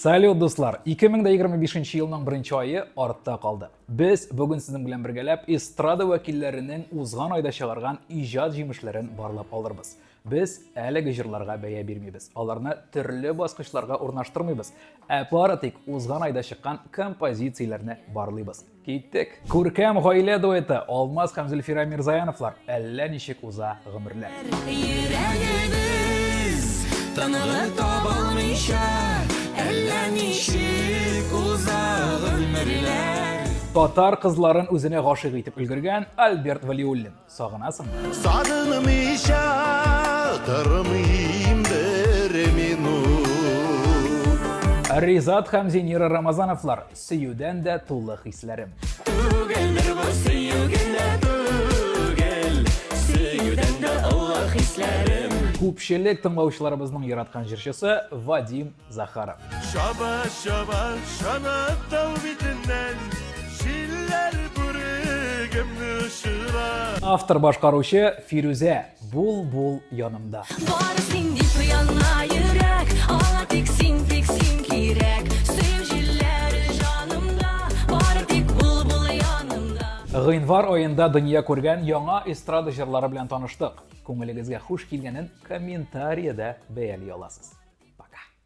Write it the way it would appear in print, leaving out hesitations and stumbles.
Салют, дуслар! 2025 елның беренче ае артта калды. Без бүген сезнең белән бергәләп эстрада вәкилләренең узган айда чыгарган иҗат җимешләрен барлап алырбыз. Без әлеге җырларга бәя бирмибез, аларны төрле баскычларга урнаштырмыйбыз, ә бары тик узган айда чыккан композицияләрне барлыйбыз. Киттек! Күркәм гаилә дуэты Алмаз һәм Зөлфирә Мирзаяновлар әллә ничек уза гомерләр. Йөрәгебез тынгы табалмыйча, әллә ничек уза гомерләр. Татар кызларын үзенә гашыйк итеп өлгергән Альберт Вәлиуллин. Сагынасыңмы? Сагынмыйча тормыйм бер минут. Ризат һәм Зинира Рамазановлар сөюдән дә тулы хисләрем. Түгелдер бу сөю генә түгел, сөюдән дә олы хисләрем. Күпчелек тыңлаучыларыбызның яраткан җырчысы Вадим Захаров. Чаба, чаба, чана тау битеннән, Җилләр бүрегемне очыра. Автор башкаручы Фирүзә, бул, бул янымда. Бары син дип яна йөрәк, аңа тик син, тик син кирәк. Сөю җилләре җанымда, бары тик бул, бул янымда. Гыйнвар аенда дөнья күргән яңа эстрада җырлары белән таныштык. Күңелегезгә хуш килгәнен комментариядә бәяли аласыз.